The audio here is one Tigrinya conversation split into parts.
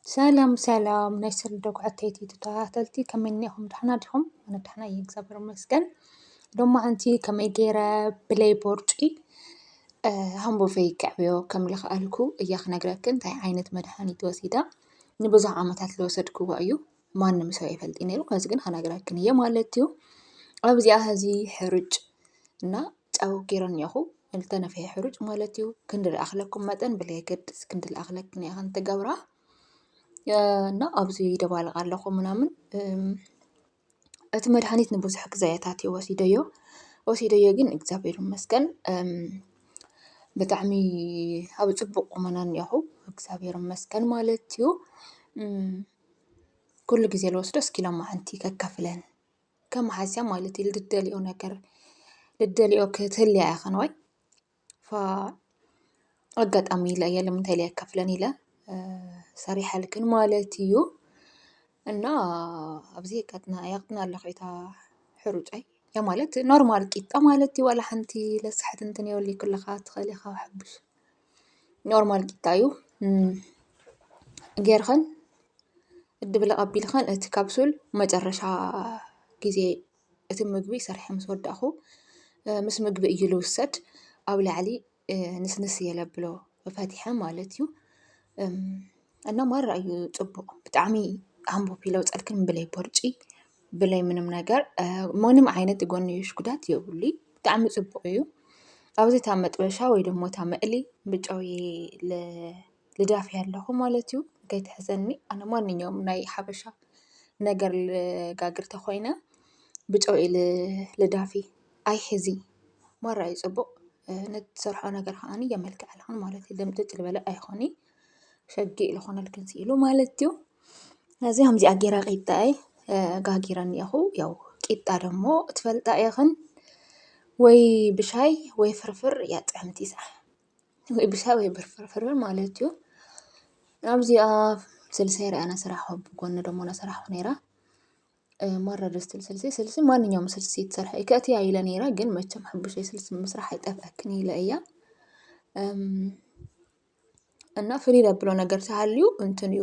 ሰላም ሰላም ናይ ሰልዶ ጓዕተይቲ ተኸታተልቲ፣ ከመይ እኒኹም? ደሕና ዲኹም? ኣነ ደሕና እየ፣ እግዚኣብሔር ይመስገን። ሎማዓንቲ ከመይ ገይረ ብለይ ቦርጪ ሃምቦፈይ ከዕብዮ ከም ልኽኣልኩ እያ ክነግረክን። እንታይ ዓይነት መድሃኒት ወሲዳ ንብዙሕ ዓመታት ዝወሰድክዎ እዩ። ማንም ሰብ ኣይፈልጥ ነይሩ፣ ከዚ ግን ክነግረክን እየ ማለት እዩ። ኣብዚኣ ሀዚ ሕሩጭ እና ጨው ገይረ እኒኹ፣ ዝተነፈየ ሕሩጭ ማለት እዩ። ክንዲ ልኣኽለኩም መጠን ብለይ ገድስ ክንዲ ልኣኽለክን እያ ክንትገብራ እና ኣብዚ ደባልቕ ኣለኹ ምናምን። እቲ መድሃኒት ንብዙሕ ግዜታት እየ ወሲደዮ ወሲደዮ ግን እግዚኣብሔር ይመስገን ብጣዕሚ ኣብ ፅቡቅ ቁመና እኒኹ፣ እግዚኣብሔር ይመስገን ማለት እዩ። ኩሉ ግዜ ልወስዶ እስኪ ሎማዓንቲ ከካፍለን ከም ሓስያ ማለት እዩ። ልደልዮ ነገር ልደልዮ ክትህልያ ኢኸን ወይ ፋ ኣጋጣሚ ኢለ እየ ለምንታይ ኢለ ከፍለን ኢለ ሰሪሐልክን ማለት እዩ። እና ኣብዚ የቀጥና የቅጥና ኣለኹ እታ ሕሩጨይ ያ ማለት ኖርማል ቂጣ ማለት እዩ። ዋላ ሓንቲ ለስሕት እንትን የወሊ ክለኻ ትኽእል ኢኻ ሕብሽ ኖርማል ቂጣ እዩ። ጌርኸን ድብልቕ ኣቢልኸን እቲ ካፕሱል መጨረሻ ግዜ እቲ ምግቢ ሰሪሐ ምስ ወዳእኹ ምስ ምግቢ እዩ ልውሰድ። ኣብ ላዕሊ ንስንስ እየ ለብሎ ፈቲሐ ማለት እዩ። እና ማራ እዩ ፅቡቅ ብጣዕሚ ኣንቦ ፒለው ፀልክን ብለይ ቦርጪ ብለይ ምንም ነገር ምንም ዓይነት ጎንዮሽ ጉዳት የብሉ። ብጣዕሚ ፅቡቅ እዩ። ኣብዚ እታ መጥበሻ ወይ ደሞ እታ መእሊ ብጨው ልዳፊ ኣለኹ ማለት እዩ። ከይትሕዘኒ ኣነ ማንኛውም ናይ ሓበሻ ነገር ልጋግር ተኮይነ ብጨው ልዳፊ ኣይሕዚ ማራ እዩ ፅቡቅ። ንትሰርሖ ነገር ከዓ የመልክዐልኽን ማለት እዩ። ልምጥጥ ልበለ ኣይኾኒ ሸጊ ልኾነልክን ስኢሉ ማለት እዩ። እዚ ከምዚኣ ጌራ ቂጣይ ጋጊረ እኒአኹ። ያው ቂጣ ደሞ ትፈልጣ ኢኽን ወይ ብሻይ ወይ ፍርፍር እያ ጥዕምቲ ይስዓ ወይ ብሻይ ወይ ብፍርፍር ማለት እዩ። ኣብዚኣ ስልሰይ ርያ ነስራሖ ብጎኒ ደሞ ነስራሖ ነይራ። ማራ ደስ ትብል ስልሲ ስልሲ ማንኛውም ስልሲ ትሰርሐ ከእትያ ኢለ ነይረ ግን መቸም ሕቡሸይ ስልሲ ምስራሕ ኣይጠፍአክን ኢለ እያ። እና ፍልይ ለብሎ ነገር ተሃልዩ እንትን እዩ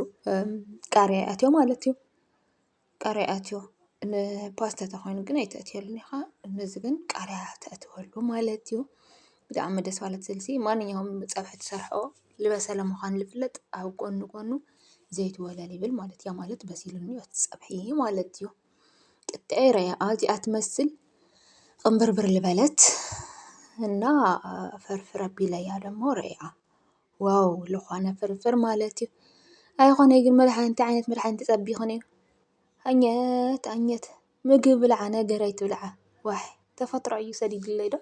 ቃርያ ኣትዮ ማለት እዩ። ቃርያ ኣትዮ ንፓስታ ተኮይኑ ግን ኣይተእትየሉን ኢኻ። ነዚ ግን ቃርያ ተእትወሉ ማለት እዩ። ብጣዕሚ ደስ ባለት ስልሲ ማንኛውም ፀብሒ ትሰርሖ ልበሰለ ምዃን ልፍለጥ ኣብ ጎኑ ጎኑ ዘይትወለል ይብል ማለት እያ ማለት በሲሉኒ እቲ ፀብሒ ማለት እዩ። ቅጥዒ ረያ ኣዚኣ ትመስል ቅንብርብር ልበለት እና ፈርፍር ኣቢለያ ደሞ ረያ ዋው ልኾነ ፍርፍር ማለት እዩ። ኣይኾነ ግን መድሓንቲ ዓይነት መድሓንቲ ፀቢኽን እዩ። ኣኘት ኣኘት ምግቢ ብልዓ ነገር ኣይትብልዓ። ዋሕ ተፈጥሮ እዩ ሰዲድለይ ዶ